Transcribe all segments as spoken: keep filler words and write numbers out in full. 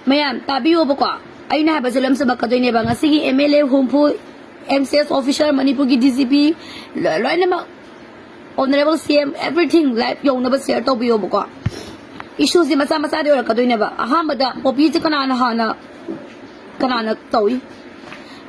ꯃꯌꯥꯝ ꯇꯥꯕꯤꯌꯣꯕꯀꯣ, ꯑꯩꯅ ꯍꯥꯏꯕꯁꯦ ꯂꯣꯏ ꯆꯨꯝꯃꯛꯀꯗꯣꯏꯅꯦꯕ꯫ ꯉꯁꯤꯒꯤ M L A ꯍꯨꯝꯐꯨ, M C S officer, ꯃꯅꯤꯄꯨꯔꯒꯤ D G P, ꯂꯣꯏꯅꯃꯛ, honourable C M, everything live ꯌꯧꯅꯕ share ꯇꯧꯕꯤꯌꯣꯕꯀꯣ꯫ Issueꯁꯦ ꯃꯆꯥ ꯃꯆꯥꯗꯤ ꯑꯣꯏꯔꯛꯀꯗꯣꯏꯅꯦꯕ꯫ ꯑꯍꯥꯟꯕꯗ ꯄꯣꯄꯤꯁꯦ ꯀꯅꯥꯅ ꯍꯥꯟꯅ, ꯀꯅꯥꯅ ꯇꯧꯏ?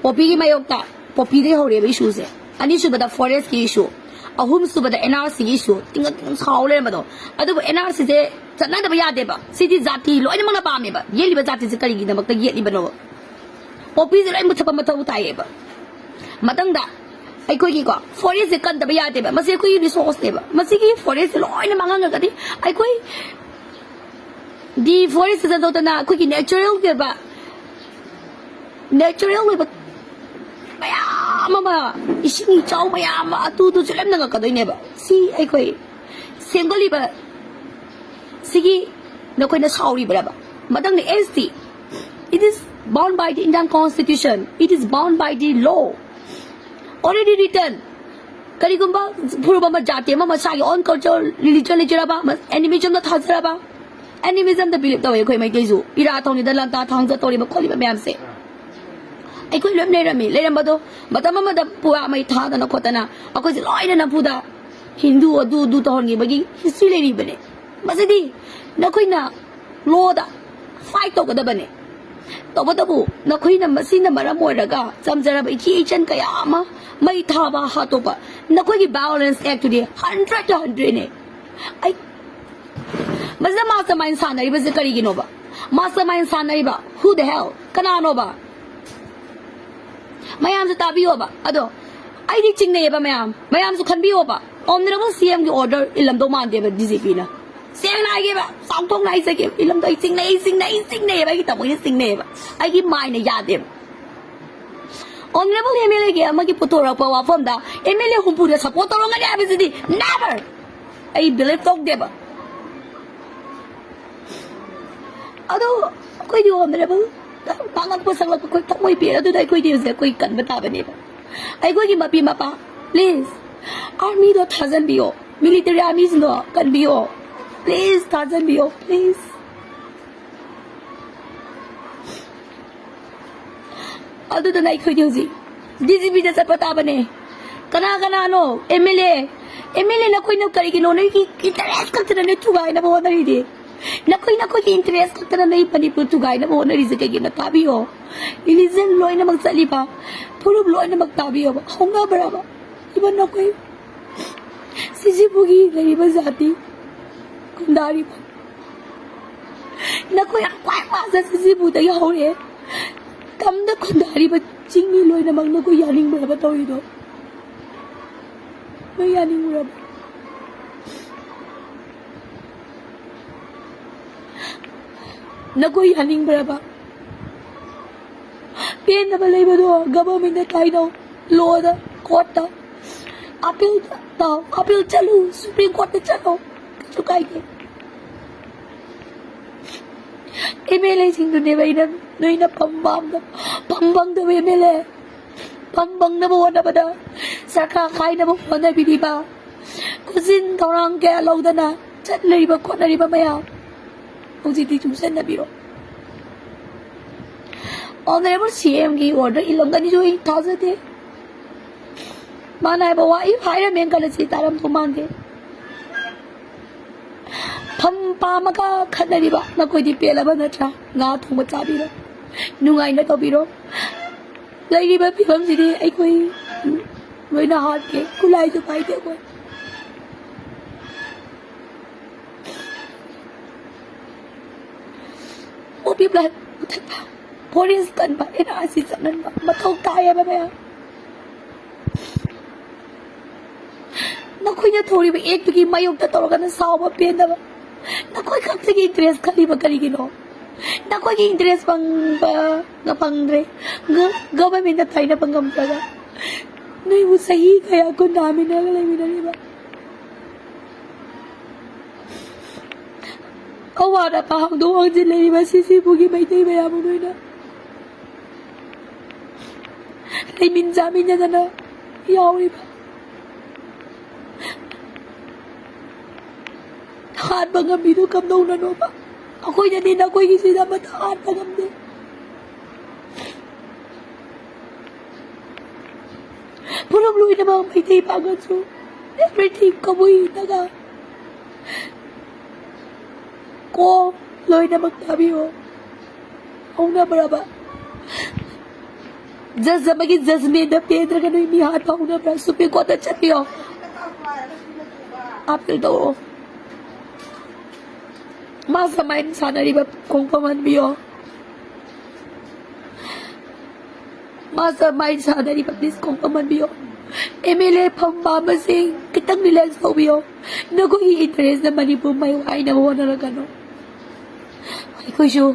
ꯄꯣꯄꯤꯒꯤ ꯃꯥꯌꯣꯛꯇ, ꯄꯣꯄꯤꯗꯒꯤ ꯍꯧꯔꯛꯑꯦꯕ issueꯁꯦ꯫ ꯑꯅꯤꯁꯨꯕꯗ forestꯀꯤ issue, ꯑꯍꯨꯝꯁꯨꯕꯗ N R Cꯒꯤ issue꯫ ꯇꯤꯡꯉ ꯇꯤꯡꯉ ꯁꯥꯎ ꯂꯩꯔꯝꯕꯗꯣ꯫ ꯑꯗꯨꯕꯨ N R Cꯁꯦ ꯆꯠꯅꯗꯕ ꯌꯥꯗꯦꯕ꯫ ꯁꯤꯗꯤ ꯖꯥꯇꯤ ꯂꯣꯏꯅꯃꯛꯅ ꯄꯥꯝꯃꯦꯕ, ꯌꯦꯠꯂꯤꯕ ꯖꯥꯇꯤꯁꯦ ꯀꯔꯤꯒꯤꯗꯃꯛꯇ ꯌꯦꯠꯂꯤꯕꯅꯣꯕ? ꯄꯣꯄꯤꯁꯦ ꯂꯣꯏ ꯃꯨꯊꯠꯄ ꯃꯊꯧ ꯇꯥꯏꯌꯦꯕ꯫ ꯃꯊꯪꯗ ꯑꯩꯈꯣꯏꯒꯤꯀꯣ, forestꯁꯦ ꯀꯟꯗꯕ ꯌꯥꯗꯦꯕ꯫ ꯃꯁꯤ ꯑꯩꯈꯣꯏꯒꯤ resourceꯅꯦꯕ꯫ ꯃꯁꯤꯒꯤ forestꯁꯦ ꯂꯣꯏꯅ ꯃꯥꯡꯍꯟꯈ꯭ꯔꯒꯗꯤ ꯑꯩꯈꯣꯏ deforestation ꯇꯧꯗꯅ ꯑꯩꯈꯣꯏꯒꯤ natural ꯑꯣꯏꯕ, natural ꯑꯣꯏꯕ ꯃꯌꯥꯝ ꯑꯃ, ꯏꯁꯤꯡ ꯏꯆꯥꯎ ꯃꯌꯥꯝ ꯑꯃ, ꯑꯗꯨꯗꯨꯁꯨ ꯂꯣꯏ ꯅꯪꯉꯛꯀꯗꯣꯏꯅꯦꯕ꯫ ꯁꯤ ꯑꯩꯈꯣꯏ ꯁꯦꯝꯒꯠꯂꯤꯕ ꯁꯤꯒꯤ ꯅꯈꯣꯏꯅ ꯁꯥꯎꯔꯤꯕ꯭ꯔꯕ? ꯃꯊꯪꯗ S T, it is bound by the Indian Constitution, it is bound by the law, already written. ꯀꯔꯤꯒꯨꯝꯕ ꯐꯨꯔꯨꯞ ꯑꯃ, ꯖꯥꯇꯤ ꯑꯃ ꯃꯁꯥꯒꯤ own culture, religion ꯂꯩꯖꯔꯕ, animismꯗ ꯊꯥꯖꯔꯕ, animismꯗ believe ꯇꯧꯋꯦ ꯑꯩꯈꯣꯏ ꯃꯩꯇꯩꯁꯨ꯫ ꯏꯔꯥ ꯊꯧꯅꯤꯗ ꯂꯟꯇꯥ ꯊꯥꯡꯖ ꯇꯧꯔꯤꯕ ꯈꯣꯠꯂꯤꯕ ꯃꯌꯥꯝꯁꯦ ꯑꯩꯈꯣꯏ ꯂꯣꯏ ꯂꯩꯔꯝꯃꯤ꯫ ꯂꯩꯔꯝꯕꯗꯣ ꯃꯇꯝ ꯑꯃꯗ ꯄꯨꯋꯥ ꯃꯩ ꯊꯥꯗꯅ ꯈꯣꯠꯇꯅ ꯑꯩꯈꯣꯏꯁꯦ ꯂꯣꯏꯅ ꯅꯝꯐꯨꯗ ꯍꯤꯟꯗꯨ ꯑꯗꯨ ꯑꯗꯨ ꯇꯧꯍꯟꯈꯤꯕꯒꯤ history ꯂꯩꯔꯤꯕꯅꯦ꯫ ꯃꯁꯤꯗꯤ ꯅꯈꯣꯏꯅ lawꯗ fight ꯇꯧꯒꯗꯕꯅꯦ꯫ ꯇꯧꯕꯇꯕꯨ ꯅꯈꯣꯏꯅ ꯃꯁꯤꯅ ꯃꯔꯝ ꯑꯣꯏꯔꯒ ꯆꯝꯖꯔꯕ ꯏꯆꯦ ꯏꯆꯟ ꯀꯌꯥ ꯑꯃ ꯃꯩ ꯊꯥꯕ ꯍꯥꯠꯇꯣꯛꯄ, ꯅꯈꯣꯏꯒꯤ violence actꯇꯨꯗꯤ hundredꯇ hundredꯅꯦ꯫ ꯑꯩ ꯃꯁꯤꯗ mastermind ꯁꯥꯟꯅꯔꯤꯕꯁꯦ ꯀꯔꯤꯒꯤꯅꯣꯕ? Mastermind ꯁꯥꯟꯅꯔꯤꯕ who the hell? ꯀꯅꯥꯅꯣꯕ? ꯃꯌꯥꯝꯁꯨ ꯇꯥꯕꯤꯌꯣꯕ꯫ ꯑꯗꯣ ꯑꯩꯗꯤ ꯆꯤꯡꯅꯩꯌꯦꯕ ꯃꯌꯥꯝ, ꯃꯌꯥꯝꯁꯨ ꯈꯟꯕꯤꯌꯣꯕ꯫ Honourable C Mꯒꯤ order ꯏꯜꯂꯝꯗꯧ ꯃꯥꯟꯗꯦꯕ D G Pꯅ꯫ ꯁꯦꯡꯅ ꯍꯥꯏꯒꯦꯕ, ꯆꯥꯎꯊꯣꯛꯅ ꯍꯥꯏꯖꯒꯦ, ꯏꯜꯂꯝꯗꯧ, ꯑꯩ ꯆꯤꯡꯅꯩ, ꯆꯤꯡꯅꯩ, ꯆꯤꯡꯅꯩꯌꯦꯕ꯫ ꯑꯩꯒꯤ ꯊꯃꯣꯏꯅ ꯆꯤꯡꯅꯩꯌꯦꯕ, ꯑꯩꯒꯤ mindꯅ ꯌꯥꯗꯦꯕ꯫ Honourable M L Aꯒꯤ ꯑꯃꯒꯤ ꯄꯨꯊꯣꯔꯛꯄ ꯋꯥꯐꯝꯗ M L A ꯍꯨꯝꯐꯨꯗ support ꯇꯧꯔꯝꯒꯅꯤ ꯍꯥꯏꯕꯁꯤꯗꯤ never! ꯑꯩ believe ꯇꯧꯗꯦꯕ꯫ ꯑꯗꯣ ꯑꯩꯈꯣꯏꯗꯤ Honourable ꯉꯥꯡꯉꯛꯄ ꯁꯛꯂꯛꯄ ꯑꯩꯈꯣꯏ ꯊꯃꯣꯏ ꯄꯦꯟ, ꯑꯗꯨꯗ ꯑꯩꯈꯣꯏꯗꯤ ꯍꯧꯖꯤꯛ ꯑꯩꯈꯣꯏ ꯀꯟꯕ ꯇꯥꯕꯅꯦꯕ꯫ ꯑꯩꯈꯣꯏꯒꯤ ꯃꯄꯤ ꯃꯄꯥ, please, armyꯗꯣ ꯊꯥꯖꯟꯕꯤꯌꯣ, military armyꯁꯤꯡꯗꯣ ꯀꯟꯕꯤꯌꯣ, please ꯊꯥꯖꯟꯕꯤꯌꯣ, please꯫ ꯑꯗꯨꯗꯨꯅ ꯑꯩꯈꯣꯏꯗꯤ ꯍꯧꯖꯤꯛ ꯗꯤ ꯖꯤ ꯄꯤꯗ ꯆꯠꯄ ꯇꯥꯕꯅꯦ꯫ ꯀꯅꯥ ꯀꯅꯥꯅꯣ? M L A, M L A, ꯅꯈꯣꯏꯅ ꯀꯔꯤꯒꯤꯅꯣ ꯅꯣꯏꯒꯤ ꯏꯟꯇꯔꯦꯁ ꯈꯛꯇꯅ ꯅꯣꯏ ꯊꯨꯒꯥꯏꯅꯕ ꯍꯣꯠꯅꯔꯤꯗꯤ? ꯅꯈꯣꯏ ꯅꯈꯣꯏꯒꯤ ꯏꯟꯇꯔꯦꯁ ꯈꯛꯇꯅ ꯅꯣꯏ ꯃꯅꯤꯄꯨꯔ ꯊꯨꯒꯥꯏꯅꯕ ꯍꯣꯠꯅꯔꯤꯁꯦ ꯀꯩꯒꯤꯅꯣ? ꯇꯥꯕꯤꯌꯣ, ꯔꯤꯂꯤꯖꯟ ꯂꯣꯏꯅꯃꯛ ꯆꯠꯂꯤꯕ, ꯐꯨꯔꯨꯞ ꯂꯣꯏꯅꯃꯛ ꯇꯥꯕꯤꯌꯣꯕ꯫ ꯍꯧꯅꯕ꯭ꯔꯕ? ꯏꯕꯟ ꯅꯈꯣꯏ ꯁꯤꯁꯤꯕꯨꯒꯤ ꯂꯩꯔꯤꯕ ꯖꯥꯇꯤ ꯈꯨꯟꯗꯥꯔꯤꯕ ꯅꯈꯣꯏ ꯌꯥꯝ ꯈ꯭ꯋꯥꯏ ꯃꯥꯁꯦ ꯁꯤꯁꯤꯕꯨꯗꯒꯤ ꯍꯧꯔꯛꯑꯦ꯫ ꯇꯝꯗ ꯈꯨꯟꯗꯥꯔꯤꯕ ꯆꯤꯡꯃꯤ ꯂꯣꯏꯅꯃꯛ ꯅꯈꯣꯏ ꯌꯥꯅꯤꯡꯕ꯭ꯔꯕ ꯇꯧꯔꯤꯗꯣ? ꯅꯣꯏ ꯌꯥꯅꯤꯡꯕ꯭ꯔꯕ? ꯅꯈꯣꯏ ꯌꯥꯅꯤꯡꯕ꯭ꯔꯕ? ꯄꯦꯟꯗꯕ ꯂꯩꯕꯗꯣ ꯒꯚꯔꯟꯃꯦꯟꯗ ꯇꯥꯏꯅꯧ, ꯂꯣꯗ, ꯀꯣꯔꯠꯇ ꯑꯄꯤꯜ ꯇꯥꯎ, ꯑꯄꯤꯜ ꯆꯠꯂꯨ, ꯁꯨꯄ꯭ꯔꯤꯝ ꯀꯣꯔꯠꯇ ꯆꯠꯂꯣ, ꯀꯩꯁꯨ ꯀꯥꯏꯗꯦ꯫ ꯑꯦꯝ ꯑꯦꯜ ꯑꯦꯁꯤꯡꯗꯨꯅꯦꯕ ꯑꯩꯅ ꯅꯣꯏꯅ ꯐꯝ ꯄꯥꯝꯗꯕ, ꯐꯝ ꯐꯪꯗꯕ ꯑꯦꯝ ꯑꯦꯜ ꯑꯦ, ꯐꯝ ꯐꯪꯅꯕ ꯍꯣꯠꯅꯕꯗ ꯁꯔꯀꯥꯔ ꯈꯥꯏꯅꯕ ꯍꯣꯠꯅꯕꯤꯔꯤꯕ, ꯈꯨꯖꯤꯟ ꯊꯧꯔꯥꯡ ꯀꯌꯥ ꯂꯧꯗꯅ ꯆꯠꯅꯔꯤꯕ ꯈꯣꯠꯅꯔꯤꯕ ꯃꯌꯥꯝ ꯍꯧꯖꯤꯛꯇꯤ ꯆꯨꯁꯟꯅꯕꯤꯔꯣ꯫ ꯑꯣꯅꯔꯦꯕꯜ ꯁꯤ ꯑꯦꯝꯒꯤ ꯑꯣꯔꯗꯔ ꯏꯜꯂꯝꯒꯅꯤꯁꯨ ꯑꯩ ꯊꯥꯖꯗꯦ꯫ ꯃꯥꯅ ꯍꯥꯏꯕ ꯋꯥ ꯑꯩ ꯍꯥꯏꯔꯝꯃꯦꯅ ꯈꯜꯂꯁꯤ, ꯇꯥꯔꯝꯗꯧ ꯃꯥꯟꯗꯦ꯫ ꯐꯝ ꯄꯥꯝꯃꯒ ꯈꯠꯅꯔꯤꯕ ꯅꯈꯣꯏꯗꯤ ꯄꯦꯜꯂꯕ ꯅꯠꯇ꯭ꯔꯥ? ꯉꯥ ꯊꯣꯡꯕ ꯆꯥꯕꯤꯔꯣ, ꯅꯨꯡꯉꯥꯏꯅ ꯇꯧꯕꯤꯔꯣ꯫ ꯂꯩꯔꯤꯕ ꯐꯤꯕꯝꯁꯤꯗꯤ ꯑꯩꯈꯣꯏ ꯂꯣꯏꯅ ꯍꯥꯠꯀꯦ, ꯈꯨꯠꯂꯥꯏꯁꯨ ꯄꯥꯏꯗꯦ ꯑꯩꯈꯣꯏ꯫ ꯑꯣ ꯄꯤ ꯄ꯭ꯂꯥꯟ ꯃꯨꯊꯠꯄ, ꯐꯣꯔꯦꯁ ꯀꯟꯕ, ꯑꯦꯟ ꯑꯥꯔ ꯁꯤ ꯆꯠꯍꯟꯕ ꯃꯊꯧ ꯇꯥꯏꯌꯦꯕ ꯃꯌꯥꯝ꯫ ꯅꯈꯣꯏꯅ ꯊꯧꯔꯤꯕ ꯑꯦꯛꯇꯨꯒꯤ ꯃꯥꯌꯣꯛꯇ ꯇꯧꯔꯒꯅ ꯁꯥꯎꯕ ꯄꯦꯟꯗꯕ꯫ ꯅꯈꯣꯏ ꯈꯛꯇꯒꯤ ꯏꯟꯇꯔꯦꯁ ꯈꯜꯂꯤꯕ ꯀꯔꯤꯒꯤꯅꯣ? ꯅꯈꯣꯏꯒꯤ ꯏꯟꯇꯔꯦꯁ ꯐꯪꯕ ꯐꯪꯗ꯭ꯔꯦ꯫ ꯒ-, ꯒꯚꯔꯟꯃꯦꯟꯗ ꯇꯥꯏꯅꯕ ꯉꯝꯗ꯭ꯔꯒ ꯅꯣꯏꯕꯨ ꯆꯍꯤ ꯀꯌꯥ ꯈꯨꯟꯗꯥꯃꯤꯟꯅꯔꯒ ꯂꯩꯃꯤꯟꯅꯔꯤꯕ? ꯑꯋꯥꯠ ꯑꯄꯥ ꯍꯪꯗꯣꯛ ꯍꯪꯖꯤꯟ ꯂꯩꯔꯤꯕ ꯁꯤꯁꯤꯕꯨꯒꯤ ꯃꯩꯇꯩ ꯃꯌꯥꯝ ꯑꯃ ꯅꯣꯏꯅ ꯂꯩꯃꯤꯟ ꯆꯥꯃꯤꯟꯅꯗꯅ ꯌꯥꯎꯔꯤꯕ꯫ ꯍꯥꯠꯄ ꯉꯝꯃꯤꯗꯨ ꯀꯝꯗꯧꯅꯅꯣꯕ? ꯑꯩꯈꯣꯏꯅꯗꯤ ꯅꯈꯣꯏꯒꯤꯁꯤꯗ ꯑꯃꯠꯇ ꯍꯥꯠꯄ ꯉꯝꯗꯦ꯫ ꯄꯨꯝꯅꯃꯛ ꯂꯣꯏꯅꯃꯛ ꯃꯩꯇꯩ ꯄꯥꯡꯒꯜꯁꯨ, everything ꯀꯕꯨꯏ ꯅꯥꯒꯥ ꯀꯣ ꯂꯣꯏꯅꯃꯛ ꯇꯥꯕꯤꯌꯣ꯫ ꯍꯧꯅꯕ꯭ꯔꯕ? Judge ꯑꯃꯒꯤ judgmentꯗ ꯄꯦꯟꯗ꯭ꯔꯒ ꯅꯣꯏ ꯃꯤ ꯍꯥꯠꯄ ꯍꯧꯅꯕ꯭ꯔꯥ? Supreme Courtꯇ ꯆꯠꯄꯤꯌꯣ꯫ Appeal ꯇꯧꯔꯣ꯫ Mastermind ꯁꯥꯟꯅꯔꯤꯕ ꯈꯣꯡꯐꯝ ꯍꯟꯕꯤꯌꯣ꯫ Mastermind ꯁꯥꯟꯅꯔꯤꯕ please ꯈꯣꯡꯐꯝ ꯍꯟꯕꯤꯌꯣ꯫ MLA ꯐꯝ ꯄꯥꯝꯕꯁꯤꯡ ꯈꯤꯇꯪ relax ꯇꯧꯕꯤꯌꯣ꯫ ꯅꯈꯣꯏꯒꯤ interestꯅ ꯃꯅꯤꯄꯨꯔ ꯃꯩ ꯋꯥꯏꯅꯕ ꯍꯣꯠꯅꯔꯛꯀꯅꯨ꯫ ꯑꯩꯈꯣꯏꯁꯨ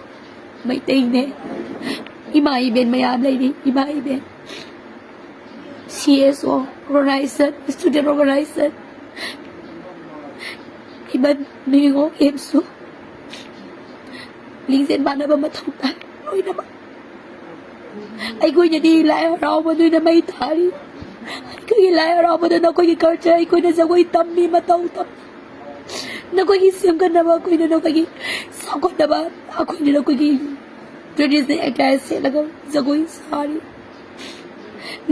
ꯃꯩꯇꯩꯅꯦ꯫ ꯏꯃꯥ ꯏꯕꯦꯟ ꯃꯌꯥꯝ ꯂꯩꯔꯤ꯫ ꯏꯃꯥ ꯏꯕꯦꯟ, CSO organization, student organization, even ꯃꯤꯉꯣ ꯑꯦꯞꯁꯨ ꯂꯤꯡꯖꯦꯜ ꯃꯥꯟꯅꯕ ꯃꯊꯧ ꯇꯥꯏ ꯂꯣꯏꯅꯃꯛ꯫ ꯑꯩꯈꯣꯏꯅꯗꯤ ꯂꯥꯏ ꯍꯔꯥꯎꯕꯗꯨꯅ ꯃꯩ ꯊꯥꯔꯤ꯫ ꯑꯩꯈꯣꯏꯒꯤ ꯂꯥꯏ ꯍꯔꯥꯎꯕꯗ ꯅꯈꯣꯏꯒꯤ culture ꯑꯩꯈꯣꯏꯅ ꯖꯒꯣꯏ ꯇꯝꯃꯤ, ꯃꯇꯧ ꯇꯝꯃꯤ꯫ ꯅꯈꯣꯏꯒꯤ ꯁꯦꯝꯒꯠꯅꯕ ꯑꯩꯈꯣꯏꯅ, ꯅꯈꯣꯏꯒꯤ ꯆꯥꯎꯈꯠꯅꯕ ꯑꯩꯈꯣꯏꯅ ꯅꯈꯣꯏꯒꯤ traditional attire ꯁꯦꯠꯂꯒ ꯖꯒꯣꯏ ꯁꯥꯔꯤ꯫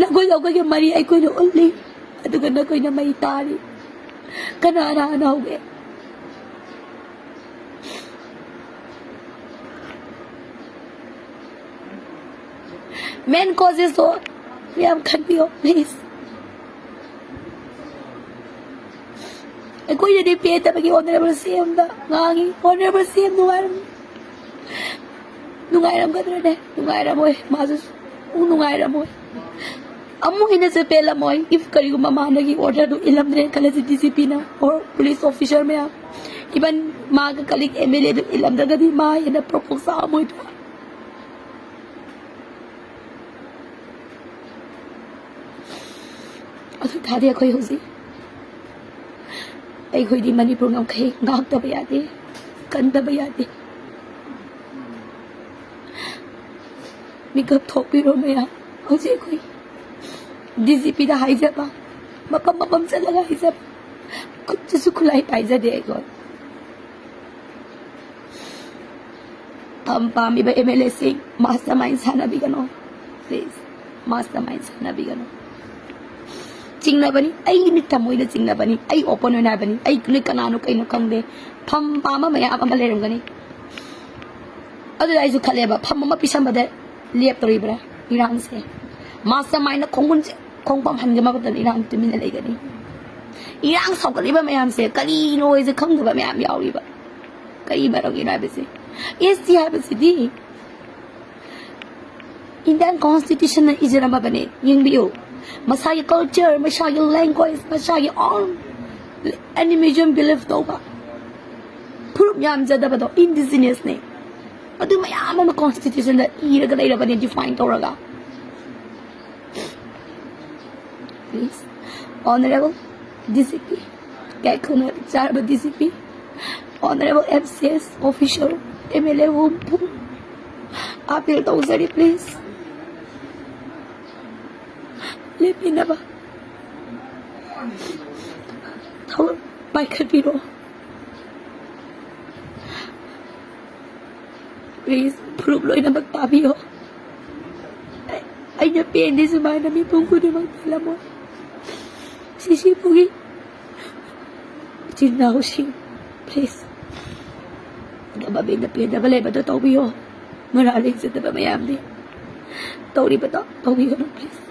ꯅꯈꯣꯏꯒ ꯑꯩꯈꯣꯏꯒꯤ ꯃꯔꯤ ꯑꯩꯈꯣꯏꯅ ꯎꯠꯂꯤ, ꯑꯗꯨꯒ ꯅꯈꯣꯏꯅ ꯃꯩ ꯇꯥꯔꯤ꯫ ꯀꯅꯥꯅ ꯍꯥꯟꯅ ꯍꯧꯒꯦ? Main causes ꯇꯣ ꯌꯥꯝ ꯈꯟꯕꯤꯌꯣ please꯫ ꯑꯩꯈꯣꯏꯅꯗꯤ ꯄꯦꯟꯗꯕꯒꯤ Honourable CMꯗ ꯉꯥꯡꯉꯤ꯫ Honourable CM ꯅꯨꯡꯉꯥꯏꯔꯝ-, ꯅꯨꯡꯉꯥꯏꯔꯝꯒꯗ꯭ꯔꯅꯦ? ꯅꯨꯡꯉꯥꯏꯔꯝꯃꯣꯏ꯫ ꯃꯥꯁꯨ ꯁꯨꯡꯅꯨꯡ ꯅꯨꯡꯉꯥꯏꯔꯝꯃꯣꯏ꯫ ꯑꯃꯨꯛ ꯍꯦꯟꯅꯁꯨ ꯄꯦꯜꯂꯝꯃꯣꯏ꯫ If ꯀꯔꯤꯒꯨꯝꯕ ꯃꯥꯅꯒꯤ orderꯗꯨ ꯏꯜꯂꯝꯗ꯭ꯔꯦꯅ ꯈꯜꯂꯁꯤ, DGPꯅ or police officer ꯃꯌꯥꯝ, even ꯃꯥꯒ colleague MLAꯗꯨ ꯏꯜꯂꯝꯗ꯭ꯔꯒꯗꯤ ꯃꯥ ꯍꯦꯟꯅ ꯄ꯭ꯔꯣꯄꯣꯛ ꯆꯥꯛꯑꯝꯃꯣꯏꯗ꯭ꯔꯣ? ꯑꯗꯨ ꯇꯥꯔꯗꯤ ꯑꯩꯈꯣꯏ ꯍꯧꯖꯤꯛ, ꯑꯩꯈꯣꯏꯗꯤ ꯃꯅꯤꯄꯨꯔ ꯉꯝꯈꯩ ꯉꯥꯛꯇꯕ ꯌꯥꯗꯦ, ꯀꯟꯗꯕ ꯌꯥꯗꯦ꯫ ꯃꯤꯀꯞ ꯊꯣꯛꯄꯤꯔꯣ ꯃꯌꯥꯝ꯫ ꯍꯧꯖꯤꯛ ꯑꯩꯈꯣꯏ DGPꯗ ꯍꯥꯏꯖꯕ, ꯃꯐꯝ ꯃꯐꯝ ꯆꯠꯂꯒ ꯍꯥꯏꯖꯕ, ꯈꯨꯠꯇꯁꯨ ꯈꯨꯠꯂꯥꯏ ꯄꯥꯏꯖꯗꯦ ꯑꯩꯈꯣꯏ꯫ ꯐꯝ ꯄꯥꯝꯃꯤꯕ MLAꯁꯤꯡ, mastermind ꯁꯥꯟꯅꯕꯤꯒꯅꯨ꯫ Please, mastermind ꯁꯥꯟꯅꯕꯤꯒꯅꯨ꯫ ꯆꯤꯡꯅꯕꯅꯤ, ꯑꯩꯒꯤ ꯃꯤꯠ ꯊꯃꯣꯏꯗ ꯆꯤꯡꯅꯕꯅꯤ꯫ ꯑꯩ open ꯑꯣꯏꯅ ꯍꯥꯏꯕꯅꯤ, ꯑꯩ ꯅꯣꯏ ꯀꯅꯥꯅꯣ ꯀꯩꯅꯣ ꯈꯪꯗꯦ꯫ ꯐꯝ ꯄꯥꯝꯕ ꯃꯌꯥꯝ ꯑꯃ ꯂꯩꯔꯝꯒꯅꯤ꯫ ꯑꯗꯨꯗ ꯑꯩꯁꯨ ꯈꯜꯂꯦꯕ, ꯐꯝ ꯑꯃ ꯄꯤꯁꯟꯕꯗ ꯂꯦꯞꯇꯣꯔꯤꯕ꯭ꯔꯥ ꯏꯔꯥꯡꯁꯦ? Mastermind ꯅ ꯈꯣꯡꯒꯨꯟꯁꯦ ꯈꯣꯡꯐꯝ ꯍꯟꯒꯦ ꯃꯇꯝꯗ ꯏꯔꯥꯡ ꯇꯨꯃꯤꯟꯅ ꯂꯩꯒꯅꯤ꯫ ꯏꯔꯥꯡ ꯁꯧꯒꯠꯂꯤꯕ ꯃꯌꯥꯝꯁꯦ ꯀꯔꯤꯅꯣ ꯍꯥꯏꯁꯦ ꯈꯪꯗꯕ ꯃꯌꯥꯝ ꯌꯥꯎꯔꯤꯕ꯫ ꯀꯔꯤ ꯃꯔꯝꯒꯤꯅꯣ ꯍꯥꯏꯕꯁꯦ, S T ꯍꯥꯏꯕꯁꯤꯗꯤ Indian Constitution ꯅ ꯏꯖꯔꯝꯃꯕꯅꯦ꯫ ꯌꯦꯡꯕꯤꯌꯨ, ꯃꯁꯥꯒꯤ culture, ꯃꯁꯥꯒꯤ language, ꯃꯁꯥꯒꯤ own animism believe ꯇꯧꯕ, ꯐꯨꯔꯨꯞ ꯌꯥꯝꯖꯗꯕꯗꯣ indigenous ꯅꯦ꯫ ꯑꯗꯨ ꯃꯌꯥꯝ ꯑꯃ constitution ꯗ ꯏꯔꯒ ꯂꯩꯔꯕꯅꯦ, define ꯇꯧꯔꯒ꯫ Please, Honorable D C P, ꯀꯩꯈꯨꯅ ꯆꯥꯔꯕ D C P, Honorable M C S official, M L A ꯍꯨꯝꯐꯨ, appeal ꯇꯧꯖꯔꯤ, please꯫ ꯂꯦꯞꯄꯤꯅꯕ ꯊꯧꯔꯝ ꯄꯥꯏꯈꯠꯄꯤꯔꯣ꯫ Please, ꯐꯨꯔꯨꯞ ꯂꯣꯏꯅꯃꯛ ꯇꯥꯕꯤꯌꯣ꯫ ꯑꯩ-, ꯑꯩꯅ ꯄꯦꯟꯗꯦ ꯁꯨꯃꯥꯏꯅ ꯃꯤꯄꯨꯝ ꯈꯨꯗꯤꯡꯃꯛ ꯄꯦꯜꯂꯝꯃꯣꯏ꯫ ꯁꯤꯁꯤꯕꯨꯒꯤ ꯏꯆꯤꯟ ꯏꯅꯥꯎꯁꯤꯡ, please, government ꯅ ꯄꯦꯟꯗꯕ ꯂꯩꯕꯗꯣ ꯇꯧꯕꯤꯌꯣ꯫ ꯃꯔꯥꯜ ꯂꯩꯖꯗꯕ ꯃꯌꯥꯝꯗꯤ ꯇꯧꯔꯤꯕꯗꯣ ꯇꯧꯕꯤꯒꯅꯨ, please꯫